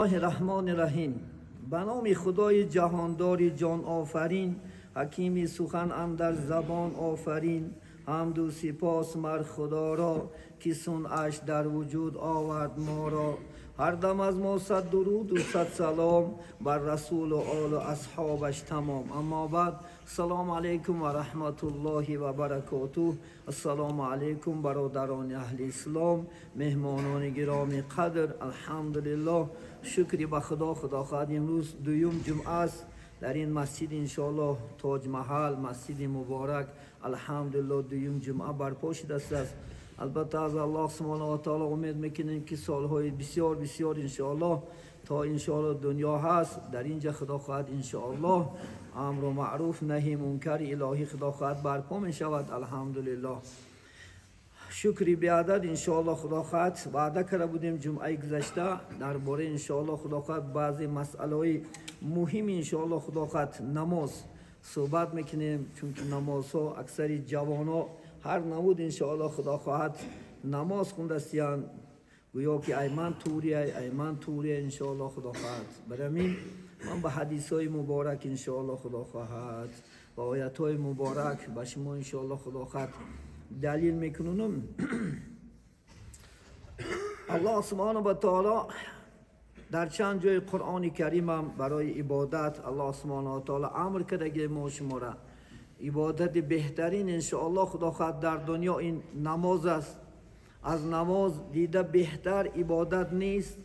Раҳмони Раҳим. Ба номи Худои ҷаҳондори ҷонофарин, ҳакими сухан андар забон офарин. Ҳамду сипос мар Худоро, ки сунъаш дар вуҷуд овард моро. Ҳар дам аз мо сад дуруду сад салом бар расулу олу асҳобаш тамом. Аммо баъд, ассалому алайкум ва раҳматуллоҳи ва баракотуҳ. Ассалому алайкум, бародарони аҳли ислом, меҳмонони гиромӣ қадр. Алҳамдулиллоҳ, шукри ба Худо. Худо хоҳад, имрӯз дуюм ҷумъа аст дар ин масҷид, иншоаллоҳ, Тоҷмаҳал, масҷиди муборак. Алҳамдулиллоҳ, дуюм ҷумъа барпо шудааст. Албатта, аз Аллоҳ субҳонаҳу ва таоло умед мекунем, ки солҳои бисёр бисёр, иншоаллоҳ, то иншоаллоҳ дунё ҳаст, дар инҷа, Худо хоҳад, иншоаллоҳ, амру маъруф, наҳи мункари илоҳӣ, Худо хоҳад, барпо мешавад. Алҳамдулиллоҳ, шукри беадад. Иншоаллоҳ, Худо хоҳад, ваъда карда будем ҷумъаи гузашта дар бораи, иншоаллоҳ, Худо хоҳад, баъзе масъалаҳои муҳими, иншоаллоҳ, Худо хоҳад, намоз суҳбат мекунем, чунки намозҳо аксари ҷавонҳо ҳар намуд, иншоаллоҳ, Худо хоҳад, намоз хундастиянд, гӯё ки ай ман турия, ай ман турия. Иншоаллоҳ, Худо хоҳад, барамин ман ба ҳадисҳои муборак, иншоаллоҳ, Худо хоҳад, ба оятҳои муборак ба шумо, иншоаллоҳ, Худо хоҳад, далил мекунунам. Аллоҳ субҳонаҳу ва таоло дар чанд ҷои Қуръони Каримам барои ибодат Аллоҳ субҳонаҳу ва таоло амр кардаги мо шумора. Ибодати беҳтарин, иншоаллоҳ, Худо хоҳад, дар дунё ин намоз аст. Аз намоз дида беҳтар ибодат нест.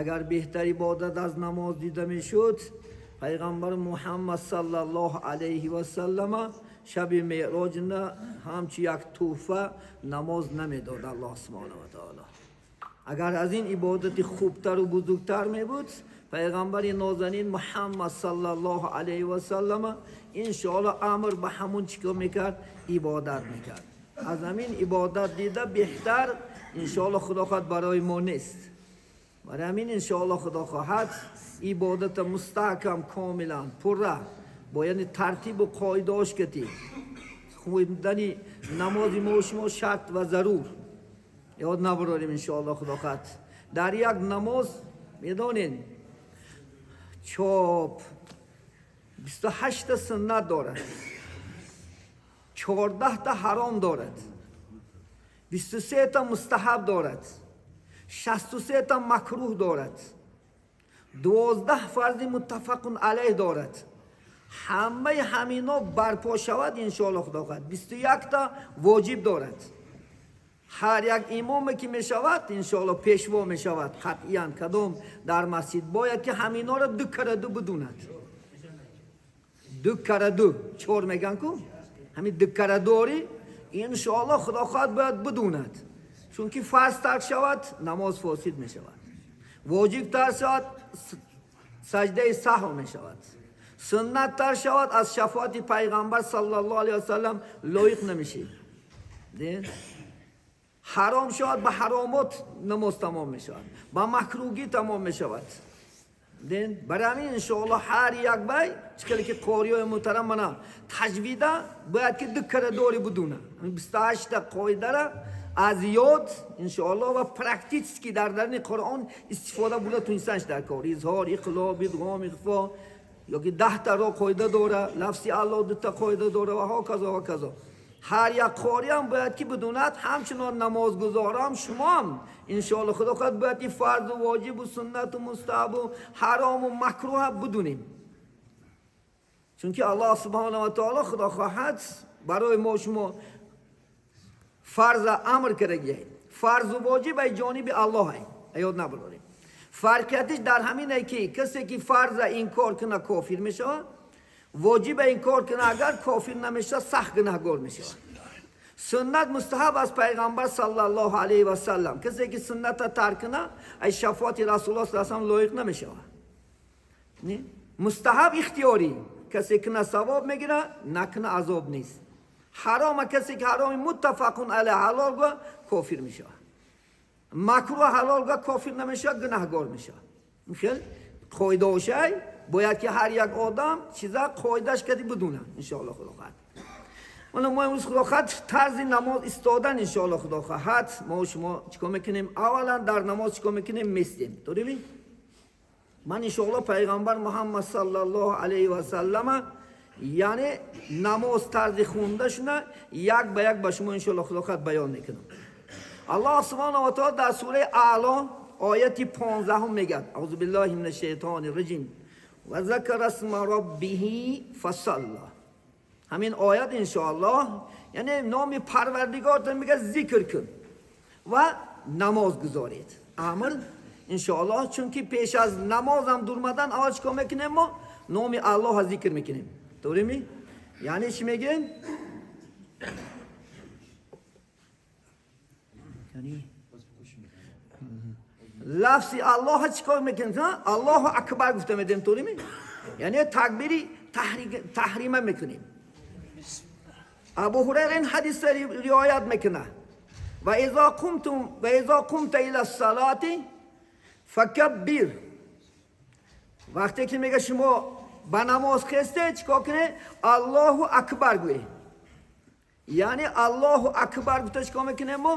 Агар беҳтар ибодат аз намоз дида мешуд, пайғамбар Муҳаммад саллаллоҳу алайҳи васаллама шаби меъроҷна ҳамчу як тӯҳфа намоз намедод Аллоҳ субҳонаҳу ва таоло. Агар аз ин ибодати хубтару бузургтар мебуд, пайғамбари нозанин Муҳаммад саллаллоҳу алайҳи васаллама, иншоаллоҳ, амр ба ҳамун чӣ кор мекард? Ибодат мекард. Аз ҳамин ибодат дида беҳтар, иншоаллоҳ, Худо хоҳад, барои мо нест. Барои ҳамин, иншоаллоҳ, Худо хоҳад, ибодата мустаҳкам, комилан пурра бо яъне тартибу қоидаош кати хондани намози мо шумо шарт ва зарур. Ёд набарорем, иншоаллоҳ, Худо хоҳад, дар як намоз, медонед, чоп 28-та суннат дорад, 14-та ҳаром дорад, 23-та мустаҳаб дорад, 63-та макрӯҳ дорад, 12 фарзи муттафақун алайҳ дорад. Ҳамаи ҳамино барпо шавад, иншоаллоҳ, Худо хоҳад, 21-та воҷиб дорад. Ҳар як имоме ки мешавад, иншоаллоҳ, пешво мешавад, қатъиян кадом дар масҷид бояд ки ҳаминора ду кара ду бидунад. Ду кара ду чор меган ку, ҳамин ду кара дори, иншоаллоҳ, Худо хоҳад, бояд бидунад, чунки фарз тарк шавад, намоз фосид мешавад, воҷиб тарк шавад, саҷдаи саҳв мешавад, суннат тарк шавад, аз шафоати пайғамбар саллаллоҳу алайҳи васаллам лоиқ намешӣ, ҳаром шавад, ба ҳаромот намоз тамом мешавад, ба макрӯҳгӣ тамом мешавад. Барои ҳамин, иншоаллоҳ, ҳар як бай чӣ ки қориёи муҳтарам мана таҷвида бояд ки ду кара дори будуна, 28-та қоидара аз ёд, иншоаллоҳ, ва практически дар дарни Қуръон истифода бурда тунистанш дар кор: изҳор, иқлоб, идғом, ихфо, ёки 10-та ро қоида дора, лафзи Аллоҳ дута қоида дора ва ҳоказо ва казо. Ҳар як қориам бояд ки бидунад, ҳамчунон намозгузорам шумоам, иншоалло, Худо хоҳад, бояд ки фарзу воҷибу суннату мустаҳабу ҳарому макрӯҳа бидунем, чунки Аллоҳ субҳана ва таоло, Худо хоҳад, барои мо шумо фарза амр кардагиай. Фарзу воҷиб ай ҷониби Аллоҳ ай, ёд набарорем. Фарқиятиш дар ҳамин ай, ки касе ки фарза инкор куна, кофир мешавад, воҷиба инкор куна агар, кофир намешавад, сахт гунаҳгор мешавад. Суннат, мустаҳаб аз пайғамбар саллаллоҳу алайҳи васаллам, касе ки сунната тарк куна, аз шафоати Расулуллоҳ саллаллоҳу алайҳи васаллам лоиқ намешавад. Мустаҳаб ихтиёрӣ, касе куна, савоб мегирад, накуна, азоб нест. Ҳарома, касе ки ҳароми муттафақун алайҳ ҳалол гӯ, кофир мешавад. Макрӯҳ ҳалол гӯ, кофир намешавад, гунаҳгор мешавад. Хел қоидаошай бояд ки ҳар як одам чиза қоидаш кади бидуна, иншоалло, Худо хоҳад. Мана мо имрӯз, Худо хоҳад, тарзи намоз истодан, иншоалло, Худо хоҳад, мо шумо чикор мекунем? Аввалан дар намоз чикор мекунем? Местем, дорими. Ман иншоаллоҳ пайғамбар Муҳаммад саллаллоҳу алайҳи васаллама яъне намоз тарзи хонда шуда як ба як ба шумо иншоаллоҳ худо хоҳад баён мекунам. Аллоҳ субҳонаҳу ва таъала дар сураи Аъло ояти 15 мегӯяд: аъузу биллаҳи минаш шайтони раҷим ва закара исма раббиҳи фасалла. Ҳамин оят иншоаллоҳ яъне номи парвардигортон мегӯяд зикр кун ва намоз гузоред. Амр иншоаллоҳ, чунки пеш аз намозам дурмадан аввал чикор мекунем мо? Номи Аллоҳро зикр мекунем. Дурими? Яъне чӣ мегӯем? Лафзи Аллоҳ чикор мекунем? Аллоҳу акбар гуфта медем, дурими? Яъне такбири таҳрима мекунем. Абу Ҳурайра ин ҳадисро ривоят мекунад: ва изо қумтум ва изо қумта ила салати факаббир. Вақте ки мега шумо ба намоз хестед, чикор кунед? Аллоҳу акбар гӯед. Яъне Аллоҳу акбар гуфта чикор мекунем мо?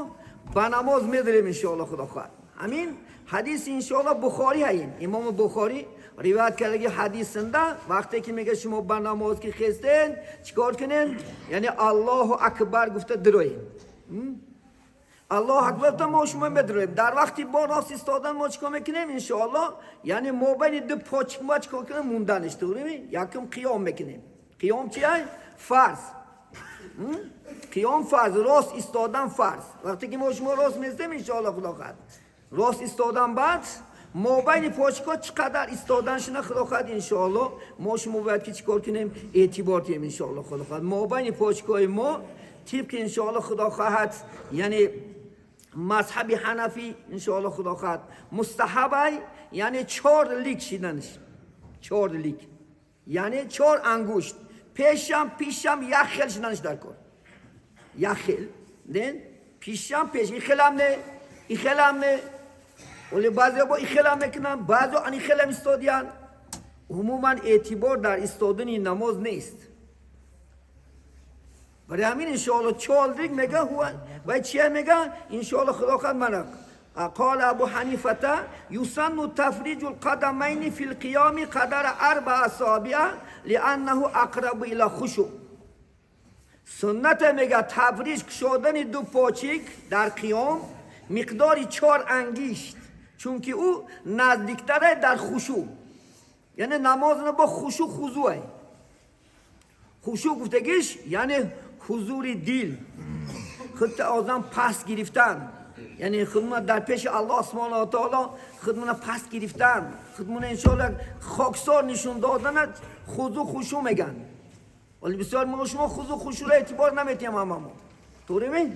Ба намоз медарем иншоаллоҳ худо хоҳад. Ҳамин ҳадис иншоаллоҳ Бухорӣ ҳаин. Имому Бухорӣ ривоят кардаги ҳадисында вақте ки мега шумо ба намоз ки хестед, чикор кунед? Яъне Аллоҳу акбар гуфта дироед. Аллоҳу акбар гуфта мо шумо медироем. Дар вақти бо рост истодан мо чикор мекунем иншоаллоҳ? Яъне мобайни ду почк мо чикор кунем? Мунданиш, туғрими? Якум қиём мекунем. Қиём чи ай? Фарз. Қиём фарз, рост истодан фарз. Вақте ки мо шумо рост местем иншоаллоҳ худо хоҳад. Рост истодан баъд мобайни почкҳо чӣ қадар истодан шуна худо хоҳад иншоаллоҳ мо шумо бояд ки чикор кунем? Эътибор кунем иншоаллоҳ худо хоҳад. Мобайни почкҳои мо тибқи иншоаллоҳ худо хоҳад, яъне мазҳаби ҳанафӣ иншоаллоҳ худо хоҳад мустаҳабай, яъне 4 лик шиданаш, 4 лик, яъне 4 ангушт пешам пишам як хел шиданаш дар кор, як хел ден пишам пеш и хелам не, и хелам не. Вале баъзеҳо бо и хелам мекунанд, баъзеҳо ани хелам истодиянд. Умуман эътибор дар истодани намоз нест. Барои ҳамин иншоаллоҳ 4 лик мега вай чия мега? Иншоаллоҳ худо хоҳад мана قال ابو حنیفه یسن تفریج القدمین فی القیام قدر 4 اصابع لانه اقرب الى خشوع. سنت میگه تفریج شدن دو پاچیک در قیام مقدار 4 انگشت، چونکه او نزدیکتره در خشوع. یعنی نماز با خشوع خضوعه. خشوع گفتگیش یعنی حضور دل، خود آدم پس گرفتن، یعنی خودمون در پیش الله سبحانه و تعالی خودمون پس گرفتن، خودمون انشاءالله خاکسار نشون دادن خضوع خشوع میگن. ولی بسیار ما شما خضوع خشوع را اعتبار نمیتیم هممون. طوری می؟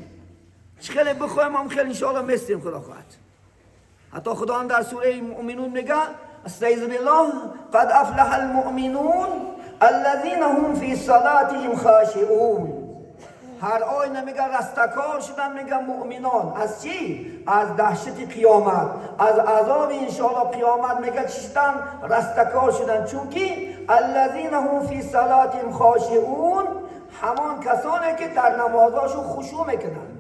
چه خیلی بخوایم هم خیلی انشاءالله میستیم خدا خواهد. حتی خدا هم در سوره مؤمنون میگه استعیذ بالله قد افلح المؤمنون الذین هم فی صلاتهم خاشعون. هر آینه میگه رستکار شدن میگه مؤمنان از چی؟ از دهشت قیامت، از عذاب انشاءالله قیامت میگه چی شدن؟ رستکار شدن. چونکی الذین هم فی صلاتهم خاشعون همان کسانی که در نمازهاشون خشوع میکنن،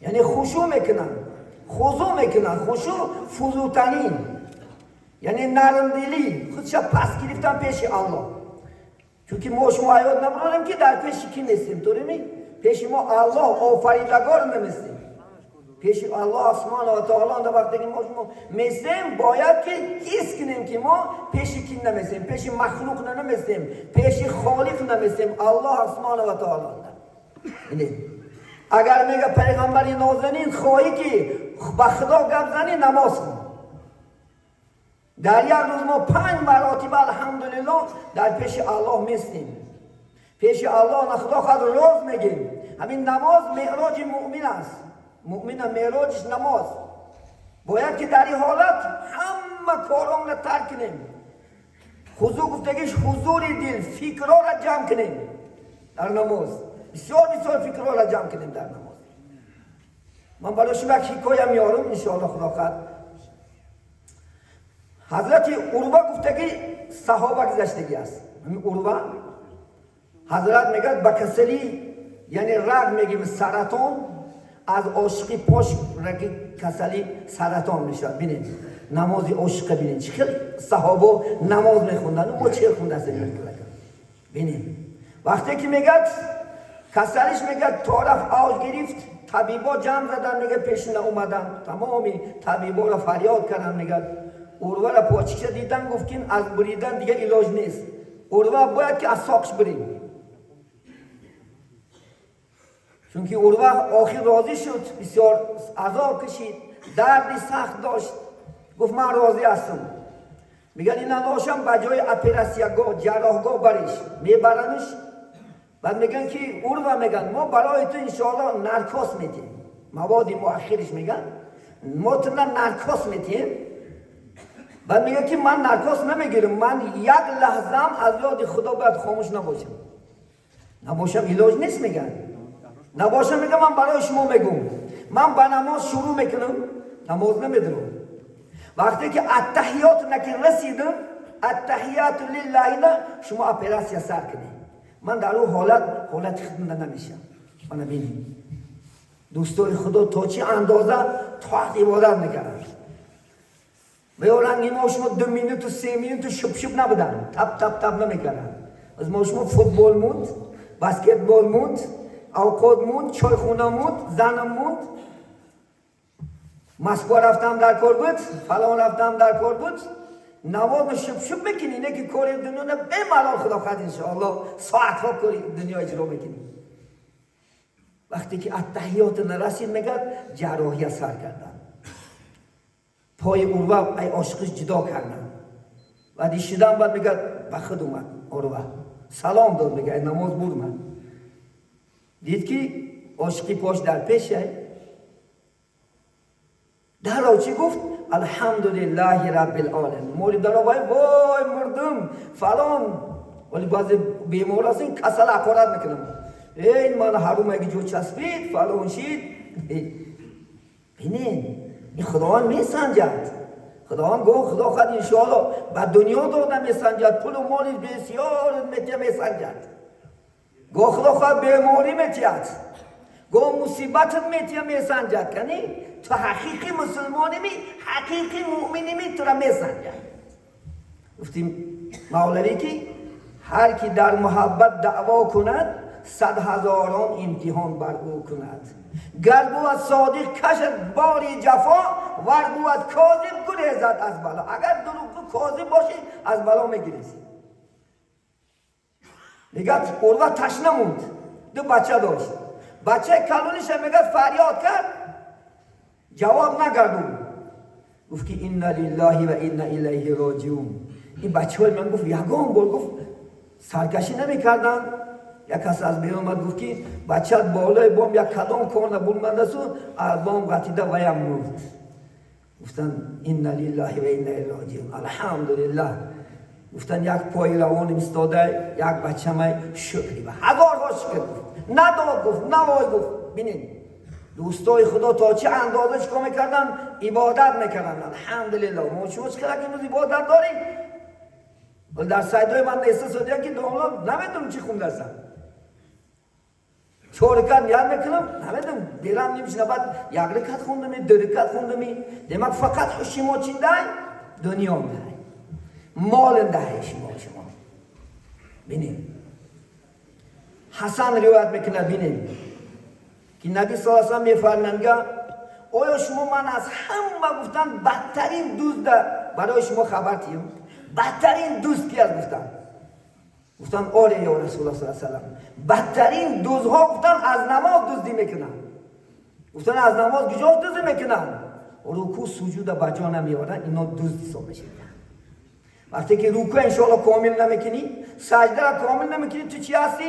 یعنی خشوع میکنن، خضوع میکنن، خشوع فزوتنین، یعنی نرم دلی، خودش پس گرفتن پیش الله. چون ما شما آیات نبراریم که در پیش کی نیستیم، طوری می؟ پیش ما الله آفریدگار نمیستیم. پیش الله سبحانه و تعالی در وقتی که ما شما میستیم باید که حس کنیم که ما پیش کی نمیستیم، پیش مخلوق نمیستیم، پیش خالق نمیستیم، الله سبحانه و تعالی. یعنی اگر میگه پیغمبر نازنین خواهی که به خدا گپ زنی نماز کن. در یک روز ما 5 مراتب الحمدلله در پیش الله میستیم، پیش الله خدا خود روز میگیم. همین نماز معراج مؤمن است، مؤمن معراجش نماز. باید که در این حالت همه کارام را ترک کنیم. خضوع گفتگیش حضور دل، فکرها را جمع کنیم در نماز. بسیار بسیار فکرها را جمع کنیم در نماز. من برای شما یک حکایه میارم انشاءالله خدا خواهد. حضرت عروه گفتگی صحابه گذشتگی است. همین عروه حضرت میگه به کسلی یعنی رگ میگیم سرطان аз ошиқи пош раги касали саратон мешавад. Бинед, намози ошиқа бинед, чӣ хел саҳобо намоз мехонданд, мо чӣ хондаастем. Бинед, вақте ки мегӯяд касалиш, мегӯяд, тораф авҷ гирифт, табибо ҷамъ задан, мегӯяд, пешина омадан, тамоми табиборо фарёд карданд. Мегӯяд, Урвара почиша дидан, гуфт ки аз буридан дигар илоҷ нест, Урва бояд ки аз соқш бурем, чунки Урва охир розӣ шуд, бисёр азоб кашид, дарди сахт дошт, гуфт ман розӣ ҳастам. Мегӯяд, ина ношам ба ҷои операсиягоҳ, ҷарроҳгоҳ бариш, мебаранш. Баъд мегӯянд ки Урва, мегӯянд, мо барои ту иншоалло наркоз метиҳем, маводи муахириш, мегӯянд, мо туна наркоз метиҳем. Баъд мегӯяд ки ман наркоз намегирам, ман як лаҳзаам аз ёди Худо бояд хомӯш набошам. Набошам илоҷ нест, мегӯянд, набошам. Мегӯям, ман барои шумо мегӯм, ман ба намоз шурӯъ мекунам, намоз намедурам. Вақте ки аттаҳиёт наки расидам, аттаҳияту лиллаҳина, шумо оператсия сар кунед, ман дар ӯ ҳолат ҳолати хидмат намешам. Мана бинед, дӯстои Худо то чӣ андоза тоат ибодат мекарданд. Ва ё ранги мо шумо 2 минуту 3 минуту шуб-шуб набуданд, тап тап тап намекарданд. Аз мо шумо футбол монд, баскетбол монд, авқот монд, чойхона монд, занам монд, Москва рафтам дар кор буд, фалон рафтам дар кор буд. Намозро шуб-шуб мекунӣ, не ки кори дунё бемалол, Худо хоҳад, иншоалло, соатҳо кори дунё иҷро мекунӣ. Вақте ки аттаҳиёт нарасид, мегӯяд, ҷарроҳия сар карданд, пои Урва ай ошиқиш ҷудо карданд. Баъди шидан, баъд мегӯяд, ба худ омад Урва, салом дод, мегӯяд, намоз бурмад, дид ки ошиқи пош дар пешай. Дарро чӣ гуфт? Алҳамдулиллаҳи раббил оламин. Мори даро, вай вой, мурдум, фалон. Вале баъзе бемор ҳастин, касал ҳақорат мекунам, эй ман ҳарум аги ҷо часпид, фалон шид. Бинед, ин Худованд месанҷад. Худованд гуфт, Худо хоҳад, иншоалло, ба дунё дода месанҷад, пулу моли бисёр метия, месанҷад. Гоҳ Худо хоҳад беморӣ метиҳад, гоҳ мусибатат метия, месанҷад. Кани ту ҳақиқи мусулмоними, ҳақиқи муъминими, тура месанҷад. Гуфтим мавлавӣ ки ҳар ки дар муҳаббат даъво кунад, сад ҳазорон имтиҳон бар ӯ кунад. Гар бувад содиқ, кашад бори ҷафо, вар бувад козиб, гурезад аз бало. Агар дурӯғгӯ, козиб бошӣ, аз бало мегирезӣ. Мегӯяд, Урва ташна монд, ду бача дошт. Бачаи калониша, мегӯяд, фарёд кард, ҷавоб нагардуд. Гуфт ки инна лиллаҳи ва инна илайҳи роҷиун. Ин бачаҳои ман, гуфт, ягон бор, гуфт, саркашӣ намекарданд. Як кас аз берун омад, гуфт ки бачаат болои бом як кадом кор набурмандасу аз бом ғатида, ваям мурд. Гуфтанд: инна лиллаҳи ва инна илайҳи роҷиун. Алҳамдулиллаҳ, гуфтанд, як пои равоним истода, як бачамай, шукри ба ҳазорҳо шукр. Гуфт, надод, гуфт, навой, гуфт. Бинед, дӯстои Худо то чӣ андоза чикор мекарданд? Ибодат мекарданд. Алҳамдулиллаҳ, мо шумо чӣ қадар имрӯз ибодат дорем? Вале дар сайдои ман неста содия ки домло намедонам чӣ хундастам, чор рикат ният мекунам, намедонам, дерам нимшина, баъд як рикат хундами, ду рикат хундами. Демак, фақат ҳуши мо чиндай? Дунёндай, молиндай. Шумо бинед, Ҳасан ривоят мекунад, бинед ки Наби с салам мефармоянд: оё шумо ман аз ҳама, гуфтанд, бадтарин дузда барои шумо хабар тиём? Бадтарин дузд ки аст? Гуфтанд: оре, ё Расулуллоҳ с салам. Бадтарин дузҳо, гуфтанд, аз намоз дуздӣ мекунанд. Гуфтанд: аз намоз куҷо дуздӣ мекунанд? Рукӯъ, суҷуда ба ҷо намеоранд, ино дузд ҳисоб мешаванд. Вақте ки рукӯъ, иншоалло, комил намекунӣ, саҷдара комил намекунӣ, ту чӣ ҳастӣ?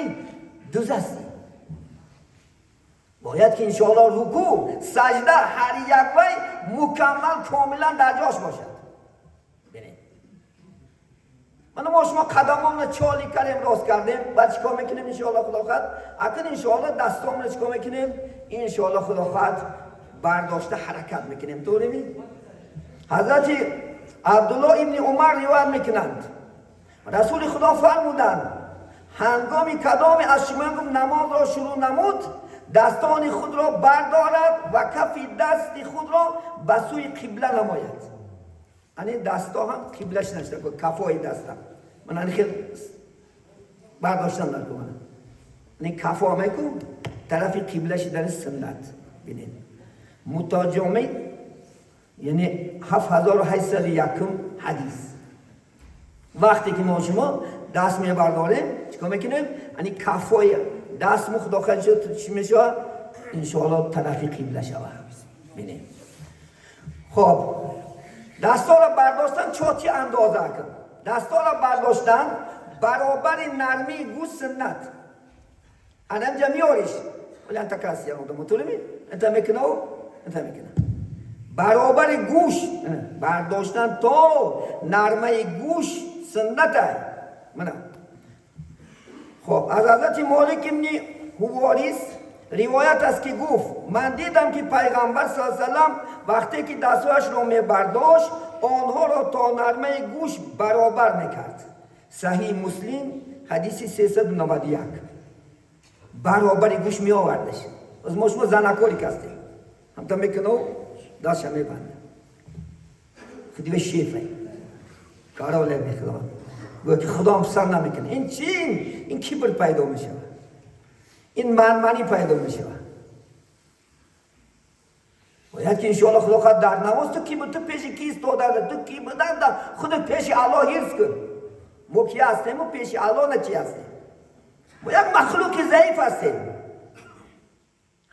Дуз ҳастӣ. Бояд ки, иншоалло, рукӯъ, саҷда ҳар як вай мукаммал, комилан дар ҷош бошад. Бинед, мана мо шумо қадамомна чоли кардем, рост кардем, баъд чӣ кор мекунем? Иншоалло, Худо хоҳад, акн, иншоалло, дастомна чӣ кор мекунем? Иншоалло, Худо хоҳад, бардошта ҳаракат мекунем. Тоърими Ҳазрати Абдулло ибни Умар ривоят мекунанд: Расули Худо фармуданд: ҳангоми кадоме аз шумо, гуфт, намозро шурӯъ намуд, дастони худро бардорад ва кафи дасти худро ба сӯи қибла намояд. Ани дасто ҳам қиблаш нашта, кафои даста ман ани хел бардоштан накунам, ани кафо меку тарафи қибла шидани суннат. Бинед, мутаҷоми, яъне 7801 ҳадис. Вақте ки мо шумо даст мебардорем, чикор мекунем? Ани кафои даст мо, худо чӣ мешавад, иншоалло, тарафи қибла шавад. Бинед, хоб, дастора бардоштан чо чи андоза кун? Дастора бардоштан баробари нармии гӯш суннат. Анамҷа меориш, вале анта каси одам тулими анта мекунав, анта мекуна. Баробари гӯш бардоштан то нармаи гӯш суннатай. Мана, хоб, аз ҳазрати Молик ибни Ҳуворис ривоят аст, ки гуфт: «Ман дидам, ки Пайғамбар са салам вақте ки дастҳояшро мебардошт, онҳоро то нармаи гӯш баробар мекард». Саҳиҳи Муслим, ҳадиси 391. Баробари гӯш меовардаш. Аз мо шумо занакори кастем, ҳамта мекунав, дастша мебанда, худиве шефай короле мехӯрад, гӯя ки Худоам писанд намекунад. Ин чи? Ин кибр пайдо мешавад, ин манманӣ пайдо мешавад. Бояд ки, иншоалло, Худо хоҳад, дар намоз ту ки, ту пеши ки истода, ту ки буданда худ пеши Аллоҳ ҳирс кун. Мо ки ҳастему пеши Аллоҳ на чи ҳастем? Мо як махлуқи заиф ҳастем,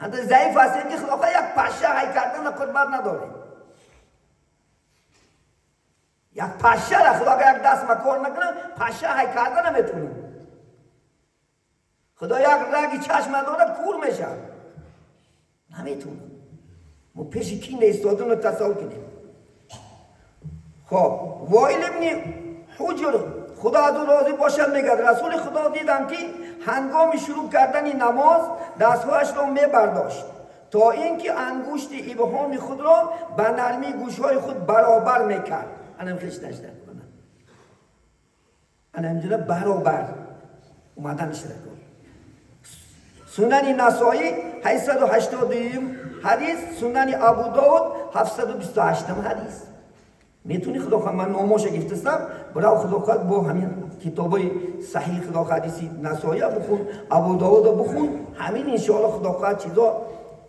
ҳанта заиф ҳастем, ки Худо хоҳад, як паша ҳай кардана қурбат надорем. Як пашара Худо як даст ма кор накунам, паша ҳай карда наметунам. Худо як раги чашм надора, кур мешавад, наметунам. Мо пеши ки неистодимро тасаввур кунем. Хоб, Воил ибни Ҳуҷр, Худо аз ӯ розӣ бошад, мегӯяд: «Расули Худо дидам, ки ҳангоми шурӯъ кардани намоз дастҳояшро мебардошт, то ин ки ангушти ибҳоми худро ба нармии гӯшҳои худ баробар мекард». Анам хеш нашта, анамҷуна баробар омадан шуда. Сунани Насоӣ, 882 ҳадис, Сунани Абу Довуд, 728 ҳадис. Метуни, Худо хоҳад, ман номоша гифтастам, бирав, Худо хоҳад, бо ҳамин китобои саҳиҳ, Худо ҳадиси Насоия бихун, Абу Довуда бихун. Ҳамин, иншоалло, Худо хоҳад, чизо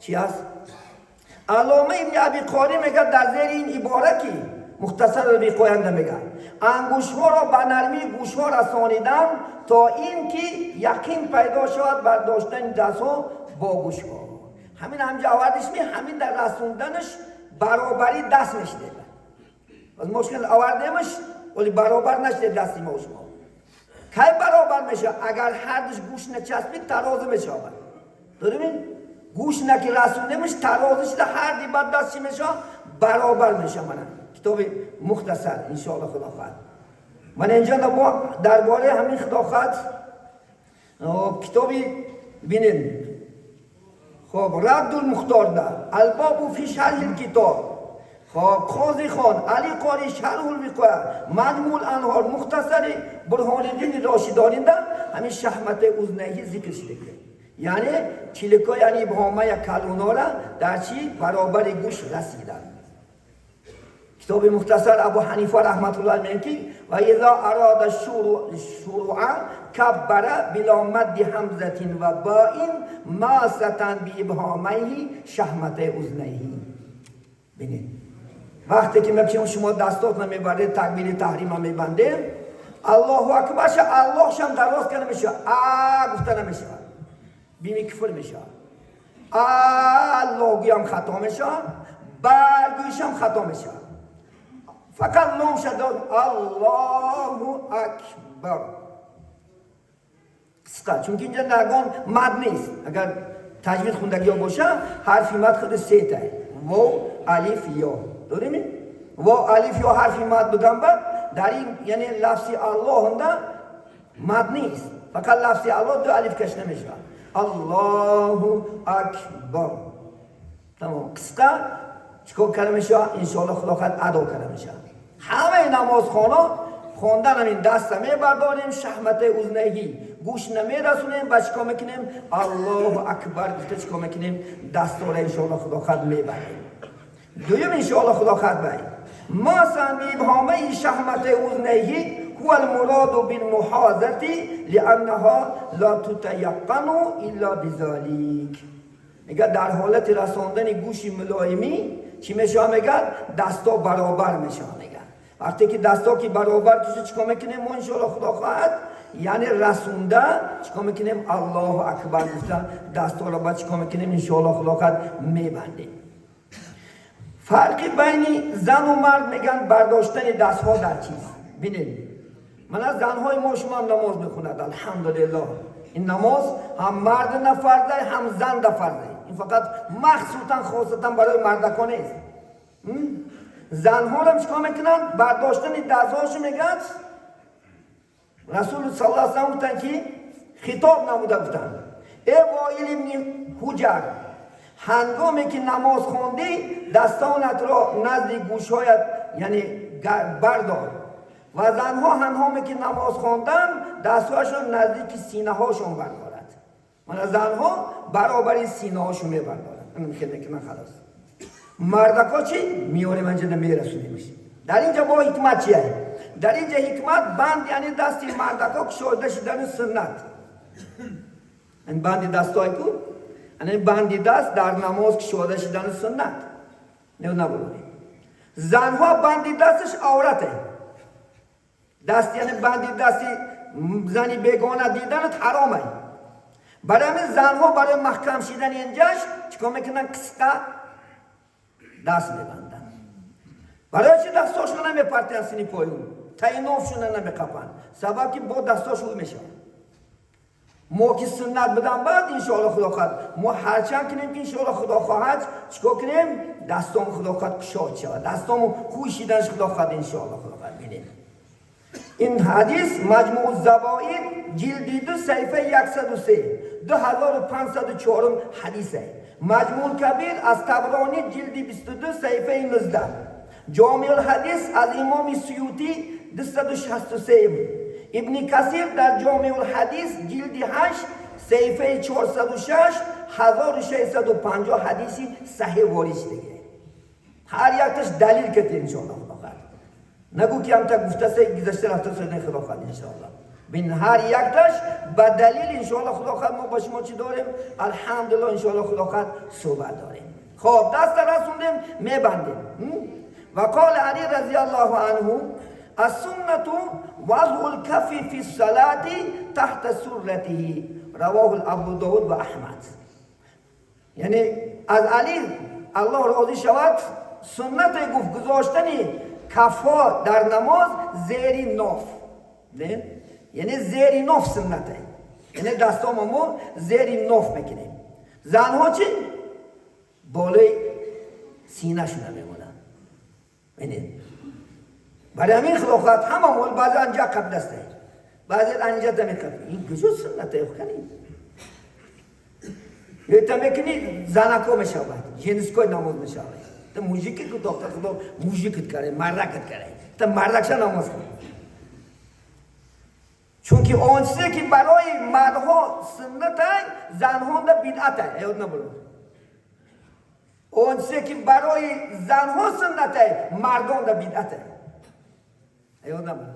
чи аст. Аллома Ибни Аби Қорӣ мегӯяд дар зери ин ибора, ки Мухтасар Виқоянда мегӯяд: ангуштҳоро ба нармии гӯшҳо расонидан, то ин ки яқин пайдо шавад бардоштани дастҳо бо гӯшҳо. Ҳамин ҳамҷа овардиш, ми ҳамин дар расонданаш баробарӣ даст мешидед. Аз мушкил овардемаш, вале баробар нашидед дасти мо шумо. Кай баробар мешавад? Агар ҳардуш гӯш начаспид, тарозу мешавад. Дорими гӯш наки расондемаш, тарозу шуда, ҳарди бад даст чӣ мешавад? Баробар мешавад. Мана китоби Мухтасар, иншоалло, Худо хоҳад. Мана инҷо мо дар бораи ҳамин, Худо хоҳад, китоби бинед. Хоб, Раддул Мухторда, Албобу фи шарҳил китоб, хоб, Қози Хон Али Қори, Шарҳул Виқоя, Маҷмул Анҳор, Мухтасари Бурҳониддини Рошидонинда ҳамин шаҳмати узнайҳи зикр шуда, яъне чилико, яъне ибҳомая калунора дар чӣ баробари гӯш расиданд. Китоби Мухтасар, Абу Ҳанифа раҳматуллоҳ мегӯяд, ки ва изо арода шуруа каббара било мадди ҳамзатин ва боин масатан биибҳомайҳи шаҳматаи узнайҳи. Бинед, вақте ки мепшем, шумо дастотна мебардед, такбири таҳрима мебандем, Аллоҳу акбарша, Аллоҳшам дароз карда мешавад, а гуфта намешавад, бими куфр мешавад. Аллоҳ гӯям хато мешавад, баргӯишам хато мешавад. Фақат номша дод, Аллоҳу акбар, қисқа, чунки инҷа нагон мад нест. Агар таҷвид хундагиҳо боша, ҳарфи мад худи сетай: вов, алиф, ё. Дорими вов, алиф, ё ҳарфи мад будан. Бад дар ин, яъне лафзи Аллоҳнда мад нест, фақат лафзи Аллоҳ ду алиф кашида мешавад. Аллоҳу акбар, тамом, қисқа. Чикор карда мешавад? Иншоалло, Худо хоҳад, адо карда мешавад. Ҳамаи намозхона Хондан ҳамин даста мебардорем, шаҳматаи узнайҳи гӯш намерасонем ва чикор мекунем? Аллоҳу акбар гуфта чикор мекунем? Дастора иншоалло худо хад мебарем. Дуюм, иншоалло худо хад бай масалан биибҳомаи шаҳматаи узнайҳи هو المراد بالمحاذاة لأنها لا تتيقن إلا بذلك. میگه در حالت رساندن گوشی ملایمی چی میشه؟ میگه دستا برابر میشه. میگه وقتی که دستا که برابر کشه، چیکار میکنیم ما؟ انشاءالله خدا خواهد، یعنی رسونده چیکار میکنیم؟ الله اکبر گفته دستا رو بعد چیکار میکنیم؟ انشاءالله خدا خواهد میبندیم. فرقی بین زن و مرد میگن برداشتن دستها در چیز. بینید، من از زنهای ما شما هم نماز میخوند، الحمدلله. این نماز هم مرد نفرده، هم زن نفرده. این فقط مخصوصا خاصتا برای مردکان نیست. زنها هم چیکار میکنن؟ برداشتن دستهاشو میگن رسول صلی الله علیه و گفتن که خطاب نموده گفتن: ای وائل ابن حجر، هنگامی که نماز خواندی دستانت را نزد گوشهایت یعنی بردار و زنها هنگامی که نماز خواندن دستهاشون نزدیک سینه هاشون بردارد. من زنها برابر سینه هاشون میبردارند. همین خیلی که من خلاص. مردکا چی؟ میاریم اینجا میرسونیمش. در اینجا با حکمت چیه؟ در اینجا حکمت بند یعنی دستی مردکا کشوده شدن سنت. این بندی دستای کو؟ یعنی بندی دست در نماز کشوده شدن سنت. نه نبرونی. زنها بندی دستش عورته. دست یعنی بندی دستی زنی بیگانه دیدن حرامه. برای همین زنها برای محکم شدن اینجاش چیکار میکنن؟ قسقه دست میبندن. برای چی دستاشون نمیپرتن سینی پایون؟ تای نافشون نمیقپن. سبب که با دستاشون میشه. ما که سنت بدن بعد انشاءالله خدا خواهد ما هرچند کنیم که انشاءالله خدا خواهد چیکار کنیم؟ دستام خدا خواهد کشاد شود، دستامو خوشیدنش خدا خواهد، انشاءالله خدا خواهد. بینید، این حدیث مجموع الزوائد جلد 2 صفحه 103، 2504 حدیثه. مجموع کبیر از طبرانی جلد 22 صفحه 19، جامع الحدیث از امام سیوطی 263، ابن کثیر در جامع الحدیث جلد 8 صفحه 406، 1650 حدیثی صحیح وارد دیگه. هر یکتش دلیل که انشاءالله خدا خواهد. نگو که هم تا گفته سه گذشته رفته سه. خدا خواهد انشاءالله بین هر یکتش با دلیل انشاءالله خدا خواهد. ما با شما چی داریم؟ الحمدلله، انشاءالله خدا خواهد صحبت داریم. خب، دست رسوندیم، میبندیم. و قال علی رضی الله عنه: السنة وضع الكف في الصلاة تحت سرته. رواه ابو داود و احمد. یعنی از علی الله راضی شود، سنت گفت گذاشتن کفا در نماز زیر ناف، نه؟ یعنی زیر ناف سنته، یعنی دستام ما زیر ناف میکنیم. زنها چی؟ بالای سینه شونه میمونن. یعنی برای همین خدا خواهد همه مول بعضی انجا قبل دسته، بعضی انجا دمی قبل. این کجا سنته کنی؟ یه میکنی زنکو میشود، женской намоз мешавад. Та мужики ку доктор худо мужикит каре, мардакит каре. Та мардакша намоз кун. Чунки он чизе ки барои мардҳо суннатай, занҳо бидъатай. Ёд набуро. Он чизе ки барои занҳо суннатай, мардон бидъатай. Ёд набуро.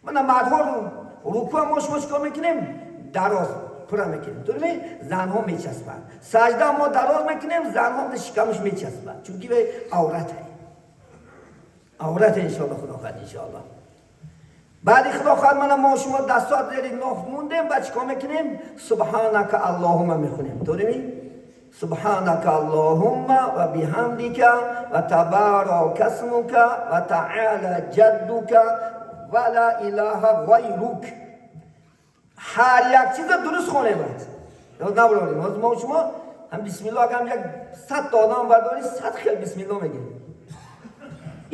Мана мардҳо рукӯа мо шумо чикор мекунем? Дароз пура мекунем. Тури занҳо мечаспанд. Сажда мо дароз мекунем, занҳо шикамаш мечаспанд. Чунки вай аврате. Аврате, иншоалло худо хоҳад, иншоалло. Баъди худо хоҳад мана мо шумо дастот зери ноф мондем ва чикор мекунем? Субҳанака аллоҳума мехонем. Турими? Субҳанака аллоҳумма ва биҳамдика ва табарака исмука ва таъала ҷаддука ва ла илаҳа ғайрук. Ҳар як чиза дуруст хонем бояд. Ёд набарорем. Ҳозир мо шумо ҳам бисмилло агар як 100 та одам бардорӣ, 100 хел бисмилло мегирем.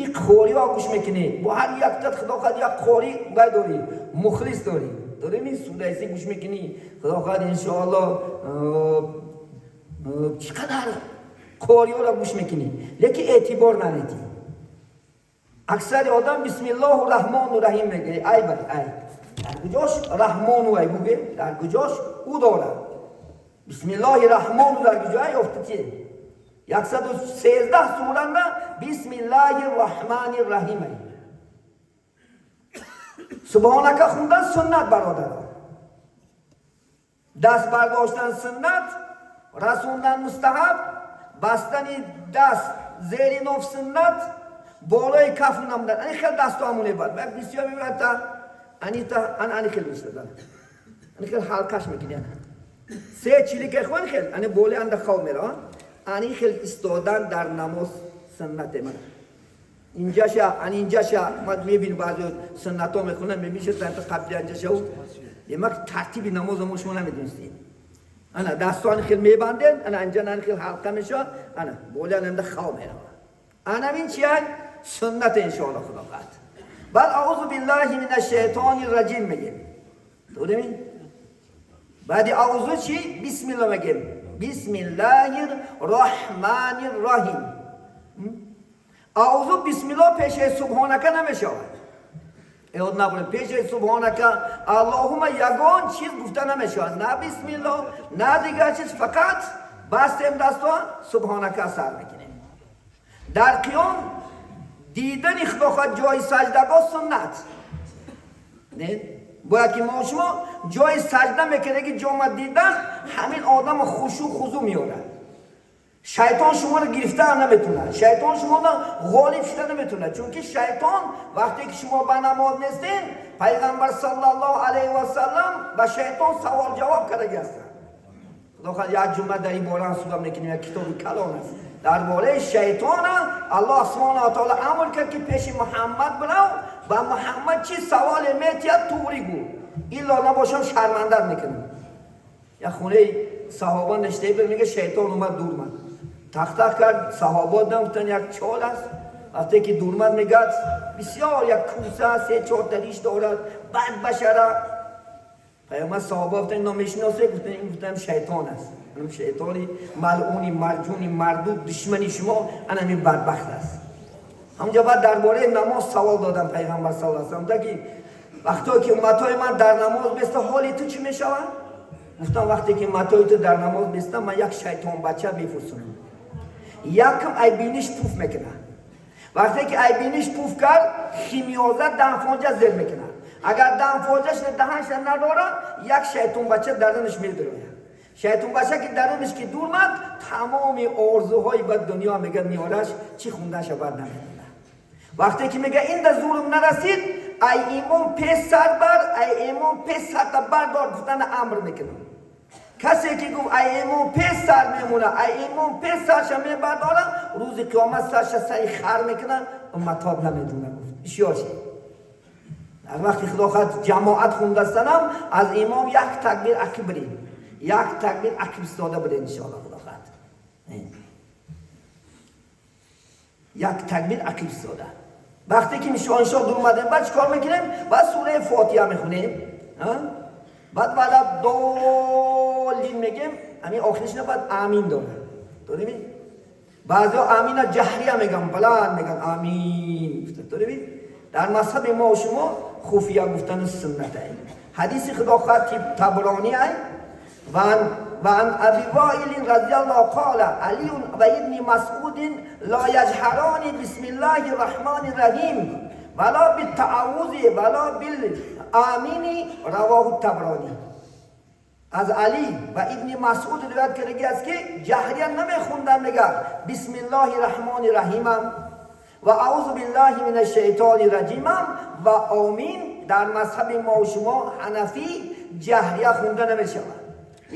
Ин қориҳо гӯш мекунӣ, бо ҳар яктат худо хоҳад як қори вай дорӣ, мухлис дорӣ. Дорем ин судайси гӯш мекунӣ, худо хоҳад иншоалло чӣ қадар қориҳоро гӯш мекунӣ, лекин эътибор наметӣ. Аксари одам бисмиллоҳу раҳмону раҳим мегӯяд. Ай бай, ай. Дар куҷош раҳмону ай буге? Дар куҷош ӯ дорад? Бисмиллоҳи раҳмону дар куҷо ёфтати? 113 суранда бисмиллоҳи раҳмани раҳим. Субҳонака хундан суннат, бародарон. Даст бардоштан суннат, расондан мустаҳаб, бастани даст зери ноф суннат, болои каф намудан. Ани хел дасту ҳамоне бад. Бисёр мебинад та анита ан ани хел мистада. Ани хел ҳалкаш мекунӣ. Се чилика хван хел, ани болои анда хав мера. Ани хел истодан дар намоз суннате мана. Инҷаша, ани инҷаша, ма мебинем баъзе суннатҳо мехонам, мебинед та қабли инҷаша. Демак, тартиби намоза мо шумо намедонистед. Ана дастони хел мебанден, ана инҷа ани хел ҳалқа мешавад, ана болои анда хав меравад. Анам ин чия? Суннат, иншоалло, худо хоҳад. Баъд аузу биллаҳи мин ашшайтони раҷим мегем. Дурими? Баъди аузу чӣ? Бисмилла мегем. Бисмиллаҳир раҳманир раҳим. Аузу бисмилла пеши субҳонака намешавад. Ёд набурем, пеши субҳонака аллоҳума ягон чиз гуфта намешавад. На бисмилло, на дигар чиз, фақат бастем дасто, субҳонака сар мекунем. Дар қиём дидани худо хоҳад ҷои саҷдагоҳ суннат. Не? Бояд ки мо шумо ҷои саҷда мекунем, ки ҷома дидан ҳамин одам хушу хузу меорад. Шайтон шуморо гирифта наметунад, шайтон шуморо ғолиб шуда наметунад, чунки шайтон вақте ки шумо ба намоз нестен, пайғамбар саллаллоҳу алайҳи васаллам ба шайтон савол ҷавоб кардаги ҳастанд. Худо хоҳад, як ҷумла дар ин бора суҳбат мекунем, як китоби калон аст дар бораи шайтона. Аллоҳ субҳонаҳу ва таъола амр кард, ки пеши Муҳаммад бирав, ба Муҳаммад чӣ саволе метиҳад, туғри гӯ, илло набошам шармандат мекунам. Як хонаи саҳоба нештаи бир, мега, шайтон омад, дурмад, тахтах кард. Саҳобо дам гуфтан, як чол аст. Вақте ки дурмад, мегӯяд, бисёр як куса, се чорта риш дорад, бад башара. Пайғамбар саҳоба гуфтан, ино мешиносе? Гуфтан, ин, гуфтам, шайтон аст. Анам шайтони малъуни марҷуни мардуд, душмани шумо анамин бадбахт аст. Ҳамҷа баъд дар бораи намоз савол додам пайғамбар саллаллоҳу алайҳи васаллам, ки вақто ки умматҳои ман дар намоз беста, ҳоли ту чӣ мешавад? Гуфтам, вақте ки умматҳои ту дар намоз беста, ман як шайтонбача мефурсонам, якм айбиниш пуф мекунад. Вақте ки айбиниш пуф кард, химиёза даҳфонҷа зер мекунад. Агар даҳфонҷаш даҳанша надорад, як шайтонбача дарунаш медарояд. Шайтонбача ки дарунаш ки дурмад, тамоми орзуҳои бад дунё мега меораш, чӣ хундаша бад намедонад. Вақте ки мега инда зурум нарасид, ай имом пеш сар бар, ай имом пеш сарта бардор гуфтана амр мекунам. Касе ки гуфт, ай имом пеш сар мемона, ай имом пеш сарша мебардора, рӯзи қиёмат сарша сари хар мекунад, умматоб намедона, гуфт. Бисёр шид. Дар вақти худо хоҳад ҷамоат хундастанам, аз имом як такбир ақиб бирем, як такбир ақиб истода бирем, иншоалло, худо хоҳад, як такбир ақиб истода. Вақте ки иншо дур омадем, баъд чӣ кор мекунем? Баъд сураи Фотиҳа мехонем, баъд валаддоллин мегем, ҳамин охиришна, баъд амин дорад. Дореми? Баъзеҳо амина ҷаҳрия меган, баланд меган, амин. Дореми? Дар мазҳаби мо шумо хуфия гуфтани суннат ай. Ҳадиси худо хоҳад Таброни ай. وعن أبي وائل رضي الله قال علي وابن مسعود لا يجهران بسم الله الرحمن الرحيم ولا بالتعوذ ولا بالآمين، رواه الطبراني. Аз Али ва Ибни Масъуд ривоят кардаги аст, ки ҷаҳрия намехундан, мега, бисмиллоҳи раҳмони раҳимам ва аузу биллаҳи мин ашшайтони раҷимам ва омин. Дар мазҳаби мо шумо ҳанафӣ ҷаҳрия хунда намешавад,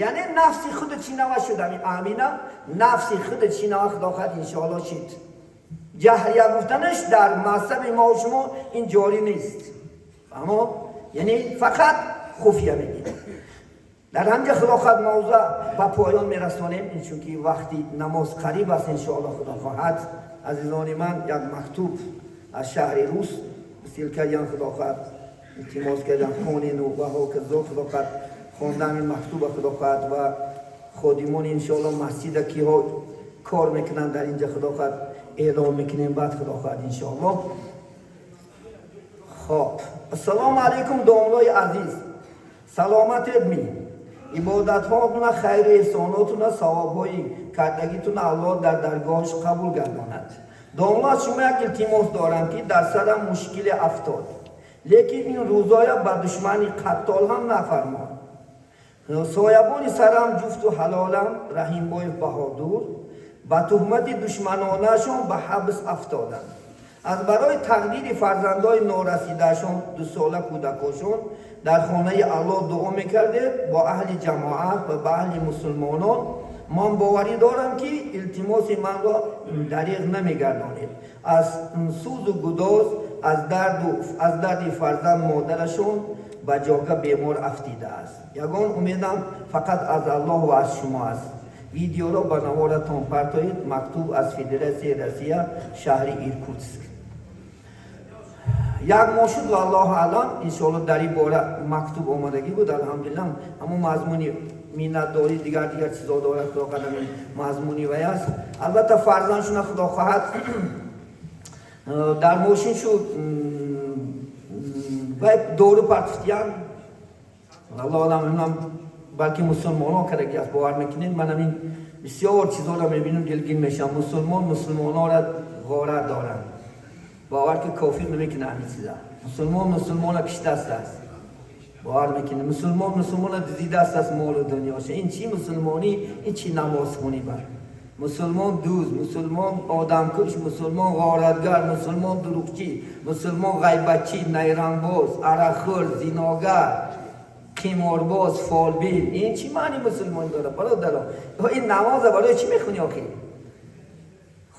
яъне нафси худ чинава шуда, амина нафси худ чинава. Худо хоҳад, иншоалло, шид. Ҷаҳрия гуфтанаш дар мазҳаби мо шумо ин ҷорӣ нест. Фаҳмо? Яъне фақат хуфия мегирем. Дар ҳамҷа худо хоҳад мавзӯъ ба поён мерасонем, чунки вақти намоз қариб аст, иншоалло, худо хоҳад. Азизони ман, як мактуб аз шаҳри Рус сил кардян, худо хоҳад, илтимос кардан, хонену ва ҳоказо. Худо хоҳад, хондан ин мактуба, худо хоҳад, ва ходимони, иншоалло, масҷида киҳо кор мекунанд дар инҷа, худо хоҳад, эълон мекунем баъд, худо хоҳад, иншоалло. Хоб, ассалому алайкум, домлои азиз, саломатед ми? Ибодатҳотуна, хайру эҳсонотуна, савобҳои кардагитуна Аллоҳ дар даргоҳаш қабул гардонад. Домло, аз шумо як илтимос дорам, ки дар сарам мушкиле афтод, лекин ин рӯзоя ба душмани қаттол ҳам нафармод. Соябони сарам, ҷуфту ҳалолам Раҳимбоев Баҳодур ба туҳмати душманонаашон ба ҳабс афтоданд. Аз барои тақдири фарзандои норасидаашон, 2 сола кӯдакошон, дар хонаи Аллоҳ дуо мекардед бо аҳли ҷамоат ва ба аҳли мусулмонон. Ман боварӣ дорам, ки илтимоси манро дариғ намегардонед. Аз сӯзу гудоз, аз дарди фарзанд модарашон ба ҷога бемор афтидааст. Ягон умедам фақат аз Аллоҳ ва аз шумо аст. Видеоро ба наворатон партоед. Мактуб аз Федератсияи Россия, шаҳри Иркутск. Як моҳ шуд, валлоҳу аълам, иншоалло. Дар ин бора мактуб омадагӣ буд, алҳамдулиллам. Ҳамон мазмуни миннатдорӣ, дигар дигар чизо дорад. Худо қадами мазмуни вай аст. Албатта, фарзандшуна, худо хоҳад, дар мошин шуд, вай дору партифтиян. Аллоҳ алам, балки мусулмонон кардаги аст. Бовар мекунед, ман ҳамин бисёр чизоро мебинам, дилгин мешавам. Мусулмон мусулмононро ғорат доранд. Бовар ки кофир намекунад ҳамин чиза. Мусулмон мусулмона киштаст аст. Бовар мекунед, мусулмон мусулмона дизидаст аст молу дунёша. Ин чӣ мусулмонӣ, ин чӣ намозхонӣ? Бар мусулмон дуз, мусулмон одамкуш, мусулмон ғоратгар, мусулмон дурӯғчӣ, мусулмон ғайбатчӣ, найрангбоз, арақхӯр, зиногар, қиморбоз, фолбин. Ин чӣ маъни мусулмонӣ дорад, бародаро? Ин намоза барои чӣ мехонӣ охӣ?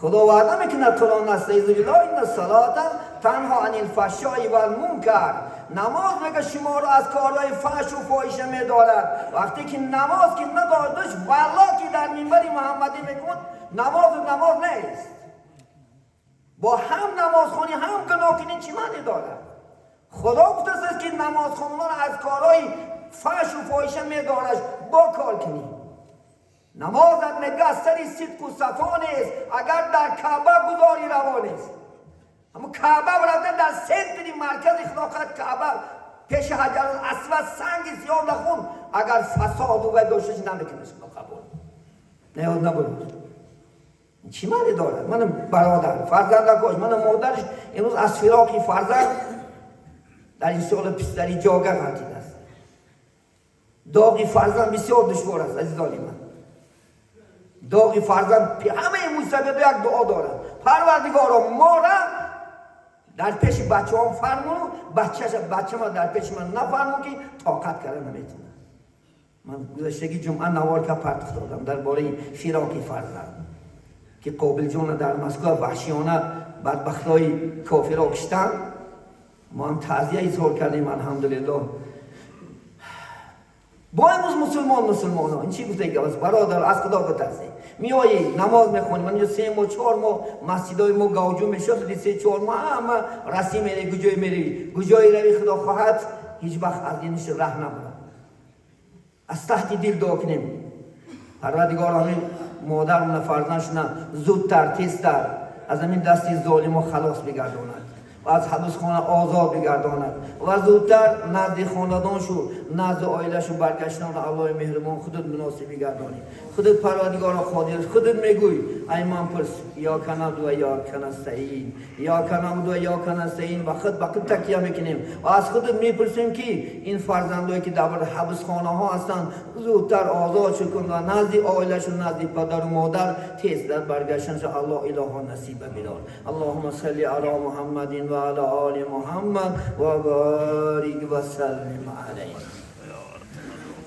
Худо ваъда мекунад, Қуръон: أستعيذ بالله، إن الصلاة تنهى عن الفحشاء والمنكر. Намоз, мега, шуморо аз корҳои фаҳшу фоҳиша медорад. Вақте ки намоз ки надордуш, валло ки дар минбари муҳаммадӣ мегӯд, намозу намоз нест. Бо ҳам намозхонӣ, ҳам гуноҳ кунӣ, чӣ маъне дорад? Худо гуфтааст, ки намозхонон аз корҳои фаҳшу фоҳиша медорад. Бо кор кунӣ намозат, мега, аз сари сидқу сафо нест, агар дар Каъба гузори раво нест. Ҳамо Каъба рафта, дар центри маркази хилофат Каъба, пеши Ҳаҷарул Асвад санги сиёҳ нахун, агар фасоду вай дошташ, намекунаш Худо қабул. Наёд набуд. Чӣ маъне дорад? Мана бародар, фарзандакош, мана модараш имрӯз аз фироқи фарзанд дар ин соли писари ҷога ғалтидааст. Доғи фарзанд бисёр душвор аст, азизони ман. Доғи фарзанд, ҳамаи мусабида як дуо дорад: Парвардигоро, мора дар пеши бачаҳом фармуну бачама дар пеши ман нафарму, ки тоқат карда наметавонад. Ман гузаштаги ҷумъа наворка партофт додам дар бораи фироқи фарзанд, ки Қобилҷона дар Москва ваҳшиёна бадбахтҳои кофиро киштанд. Мо ҳам таъзия изҳор кардем, алҳамдулиллоҳ. Бо имрӯз мусулмон мусулмоно, ин чӣ гуфта гап? Бародар, аз Худо битарсед. Меоӣ, намоз мехонӣ. Ман инҷо 3 моҳ, 4 моҳ масҷидои мо гавҷу мешуд. 3-4 моҳ ҳама расӣ меравӣ, куҷое меравӣ, куҷое равӣ, Худо хоҳад, ҳеҷ вақт аз диниш раҳ набарад. Аз таҳти дил дуо кунем: Парвардигор, ҳамин модармона, фарзандшона зудтар, тезтар аз ҳамин дасти золимо халос бигардонад ва аз ҳабсхона озод бигардонад ва зудтар назди хонадоншу, назди оилашу баргаштанро Аллоҳи меҳрубон худат муносиб бигардонӣ. Худат, Парвардигоро, қодир, худат мегӯй: ай ман пурс, إياك نعبد وإياك نستعين، إياك نعبد وإياك نستعين. Ва худ ба худ такя мекунем ва аз худат мепурсем, ки ин фарзандое ки дар ҳабсхонаҳо ҳастанд, зудтар озод кун ва назди оилашу, назди падару модар тезтар баргаштанша Аллоҳ илоҳо насиба бидор. اللهم صل على محمد وعلى آل محمد وبارك وسلم عليه.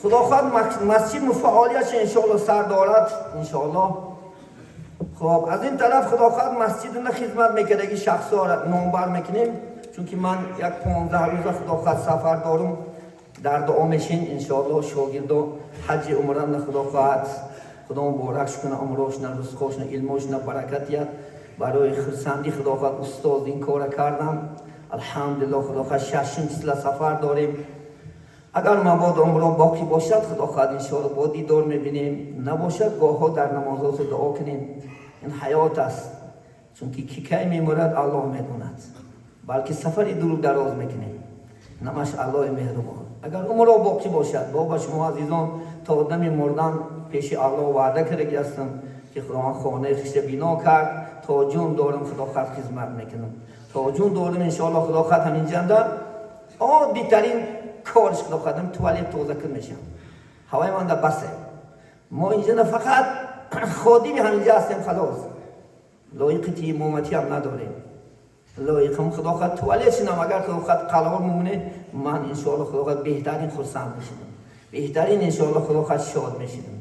Худо хоҳад, масҷид фаъолиятш иншоалло сар дорад, иншоалло. Хоб, аз ин тараф, худо хоҳад, масҷидна хизмат мекардаги шахсҳоро номбар мекунем, чунки ман як 15 рӯза, худо хоҳад, сафар дорум. Дар дуо мешин, иншоалло. Шогирдо ҳаҷи умрана, худо хоҳад, Худо муборакш куна, умрошна, ризқошна, илмошна баракат диҳад. Барои хурсандӣ, худо хоҳад, устоз ин кора кардам, алҳамдулилло. Худо хоҳад, шашум числа сафар дорем. Агар мабодо умро боқӣ бошад, худо хоҳад, иншоалло, бо дидор мебинем. Набошад, гоҳҳо дар намозоту дуо кунем. Ин ҳаёт аст, чунки ки кай мемурад, Аллоҳ медонад. Балки сафари дуру дароз мекунем. Намаш Аллоҳи меҳрубон. Агар умро боқӣ бошад, бо ба шумо азизон то дами мурдан пеши Аллоҳ ваъда кардаги ҳастам, ки Худованд хонаи хиша бино кард, то ҷон дорам, Худо хад, хизмат мекунам. То ҷон дорам, иншоаллоҳ, Худо хад, ҳамин ҷанда оддитарин кориш, Худо хад, туалет тоза кун мешам. Ҳавои манда басе. Мо инҷа на фақат ходими ҳаминҷа ҳастем, халос. Лоиқи имоматӣ ҳам надорем. Лоиқам, Худо хад, туалет шинам, агар Худо хад қалор мемоне, ман иншоаллоҳ, Худо хад, беҳтарин хурсанд мешидам. Беҳтарин, иншоаллоҳ, Худо хад, шод мешидам.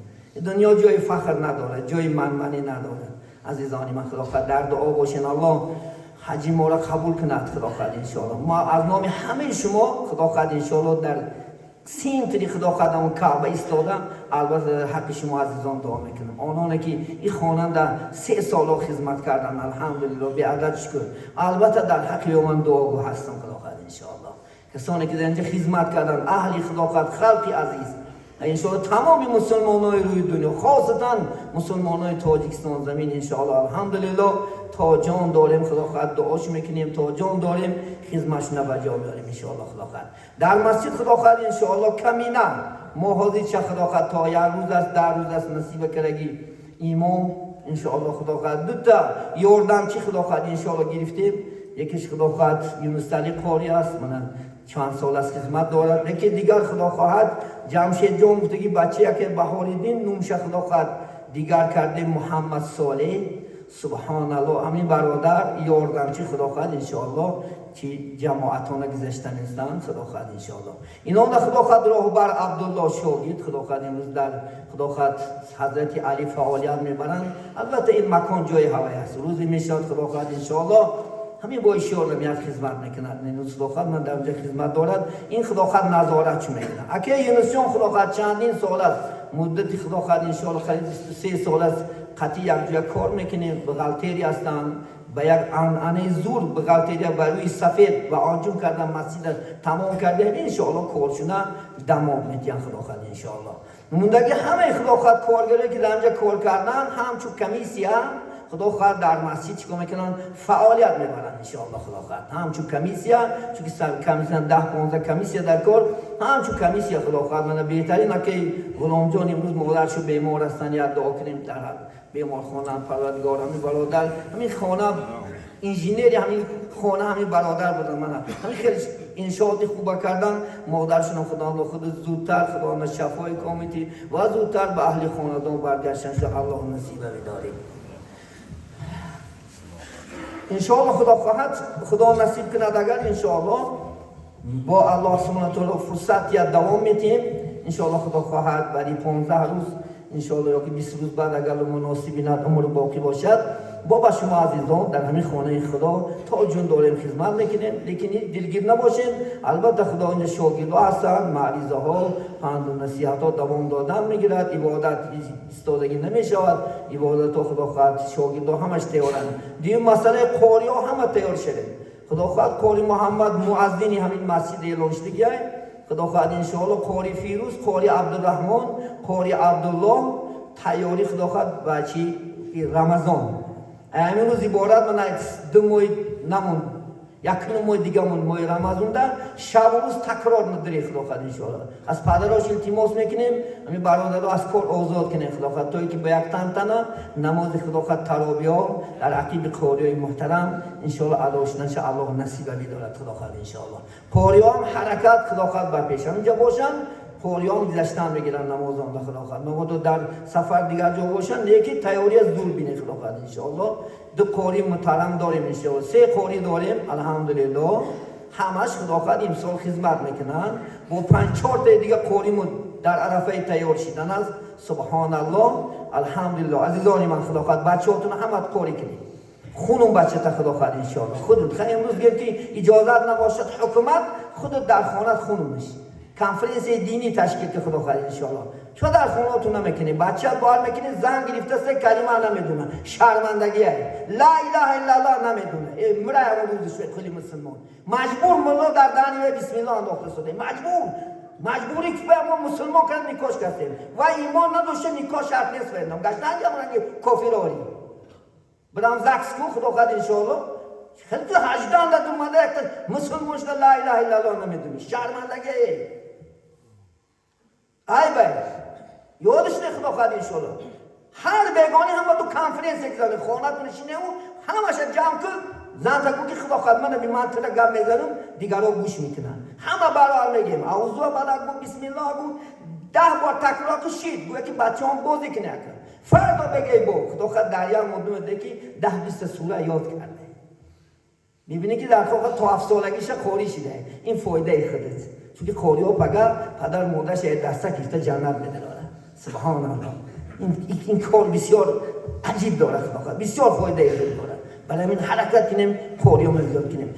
Дунё ҷои фахр надорад, ҷои манманӣ надорад. Азизони ман, Худо хад, дар дуо бошен, Аллоҳ ҳаҷи моро қабул кунад, Худо хад, иншоаллоҳ. Мо аз номи ҳамаи шумо, Худо хад, иншоаллоҳ, дар центри, Худо хад, ҳамон Каъба истода, албатта, дар ҳаққи шумо азизон дуо мекунам. Ононе ки ин хонанда 3 соло хизмат кардан, алҳамдулилло, беадад шукр. Албатта, дар ҳаққи ман дуогӯ ҳастам, Худо хад, иншоаллоҳ. Касоне ки дар инҷа хизмат кардан, аҳли, Худо хад, халқи азиз, иншоаллоҳ, тамоми мусулмонои рӯи дунё, хосатан мусулмонои Тоҷикистон замин, иншоаллоҳ, алҳамдулилло, то ҷон дорем, Худо хоҳад, дуош мекунем, то ҷон дорем, хизматшона ба ҷо меорем, иншоаллоҳ, Худо хоҳад. Дар масҷид, Худо хоҳад, иншоаллоҳ, камина мо ҳозир ча, Худо хоҳад, то як рӯз аст, 10 рӯз аст, насиба кардаги имом, иншоаллоҳ, Худо хоҳад, дута ёрдамчи, Худо хоҳад, иншоаллоҳ, гирифтем. Якеш, Худо хоҳад, Юнусали қори аст, мана чанд сол аст хизмат дорад. Яке дигар, Худо хоҳад, Ҷамшедҷон гуфтаги бача, яке Баҳориддин нумша, Худо хоҳад, дигар кардем, Муҳаммад Солеҳ, субҳоналлоҳ, ҳамин бародар ёрдамчи, Худо хоҳад, иншоаллоҳ, чи ҷамоатона гузашта нестанд, Худо хоҳад, иншоаллоҳ. Инонда, Худо хоҳад, роҳбар Абдулло шогирд, Худо хоҳад, имрӯз дар, Худо хоҳад, Ҳазрати Али фаъолият мебаранд. Албатта, ин макон ҷои ҳавай аст. Рӯзе мешавад, Худо хоҳад, иншоаллоҳ, ҳамин бо ишёр меяд, хизмат мекунад. Худо хоҳад, ман дар онҷа хизмат дорад. Ин, Худо хоҳад, назорат чӣ мекунад. Аке Юнусҷон, Худо хоҳад, чандин сол аст, муддати, Худо хоҳад, иншоаллоҳ, қариб 23 сол аст, қатъи якҷоя кор мекунем, бухгалтерия ҳастанд. Ба як анъанаи зур бухгалтерия ба рӯи сафед ва анҷум кардан, масҷида тамом кардем, иншоаллоҳ, коршуна дамом метиҳанд, Худо хоҳад, иншоаллоҳ. Мундаги ҳамаи, Худо хоҳад, коргаре ки дар онҷа кор кардан, ҳамчун комиссия, Худо хоҳад, дар масҷид чикор мекунанд, фаъолият мебаранд, иншоаллоҳ, Худо хоҳад, ҳамчун комиссия, чунки комиссия 10-15 комиссия дар кор, ҳамчун комиссия, Худо хоҳад. Мана беҳтарин акаи Ғуломҷон имрӯз модаршу бемор ҳастанд, як дуо кунем, дар беморхона. Парвардигор, ҳамин бародар, ҳамин хона инженери, ҳамин хона ҳамин бародар буданд, мана ҳамин хеле иншооти хуба кардан. Модаршона Худо худ зудтар, Худо шафои комити ва зудтар ба аҳли хонадон баргаштанша Аллоҳ насиба бидорем, иншоаллоҳ. Худо хоҳад, Худо насиб кунад агар, иншоаллоҳ, бо Аллоҳ субҳана таоло фурсат я давом метиҳем, иншоаллоҳ, Худо хоҳад, баъди 15 рӯз, иншоаллоҳ, ёки 20 рӯз баъд, агар муносиб бинад, умр боқӣ бошад, бо ба шумо азизон дар ҳамин хонаи Худо то ҷун дорем хизмат мекунем. Лекин дилгир набошем, албатта, Худо инҷа шогирдҳо ҳастанд, маъризаҳо, панду насиҳатҳо давом додан мегирад, ибодат истодагӣ намешавад, ибодатҳо, Худо хоҳад, шогирдҳо ҳамаш тайёранд. Дуюм масъалаи қориҳо, ҳама тайёр шавед. Худо хоҳад, қори Муҳаммад муаззини ҳамин масҷид эълон шудагиай, Худо хоҳад, иншоалло, қори Фирӯз, қори Абдураҳмон, қори Абдуллоҳ тайёрӣ, Худо хоҳад, ба чи Рамазон. Ҳамин рӯз иборат мана 2 моҳи намонд, якнум моҳи дигамон, моҳи Рамазонда шабу рӯз такрор надире, Худо хоҳад, иншоалло. Аз падарош илтимос мекунем, ҳамин бародаро аз кор озод кунем, Худо хоҳад, то ки ба як тантана намози, Худо хоҳад, таровиҳо дар ақиби қориҳои муҳтарам, иншоалло, адо шуданша Аллоҳ насиба бидорад, Худо хоҳад, иншоалло. Қориҳоам ҳаракат, Худо хоҳад, ба пеш ҳаминҷа бошанд, қориён гузаштан мегиранд намозонда, Худо хоҳад, мабодо дар сафар дигар ҷо бошанд, лекин тайёрия зур бинед, Худо хоҳад, иншоалло. Ду қори муҳтарам дорем, иншоалло, се қори дорем, алҳамдулилло, ҳамаш, Худо хоҳад, имсол хизмат мекунанд. Бо панҷ чортаи дига қориму дар арафаи тайёр шидан аст, субҳоналлоҳ, алҳамдулилло. Азизони ман, Худо хоҳад, бачаҳотуна ҳамат қорӣ кунед, хунум бачата, Худо хоҳад, иншоалло, худут имрӯз гир ки иҷозат набошад ҳукумат, худут дар хонат хунумаш конференсияи динӣ ташкил ки, Худо хоҳад, иншоалло. Чо дар хонаотун намекунӣ? Бача бовар мекунӣ, зан гирифта, се калима намедуна, шармандагия, ла илаҳа иллаллоҳ намедуна. Мира ягон рӯзи кули мусулмон маҷбур, мулло дар даҳани вай бисмиллоҳ андохта шуда, маҷбур, маҷбурӣ ки мо мусулмон кард, никош кардем ва имон надошта, никоҳ шарт нест. Фаҳмидам гаштан ранги кофирорӣ бирам ЗАГС ку, Худо хоҳад, иншоалло. Хеле ту 18 омада, якта мусулмон шуда, ла илаҳа иллаллоҳ намедонӣ. Шармандагӣ, ай бай ёдиш не. Худо хоҳад, иншоалло, ҳар бегонӣ ҳама ту конференсия гузарӣ, хонатон шиневу ҳамаша ҷамъ кун, занта ку, ки худо хоҳад, мана би ман тила гап мезанам, дигарон гӯш мекунанд. Ҳама бароар мегем, аузу балад гу, бисмиллоҳ гу, 10 бор такрор ку, шид гӯя, ки бачаҳом бозӣ кунӣ. Ака, фардо бегей, бо худо хоҳад, дар як модуме ки 10-20 сура ёд карда мебинӣ, ки дар хоҳад то 7 солагиша қорӣ шида. Ин фоидаи худат, чунки қориҳо пага падар модарша даста гирифта ҷаннат медарорад. Субҳоналлоҳ, ин кор бисёр аҷиб дорад, худо хоҳад, бисёр фоидаи худ дорад. Барои ҳамин ҳаракат кунем, қориёно зиёд кунем.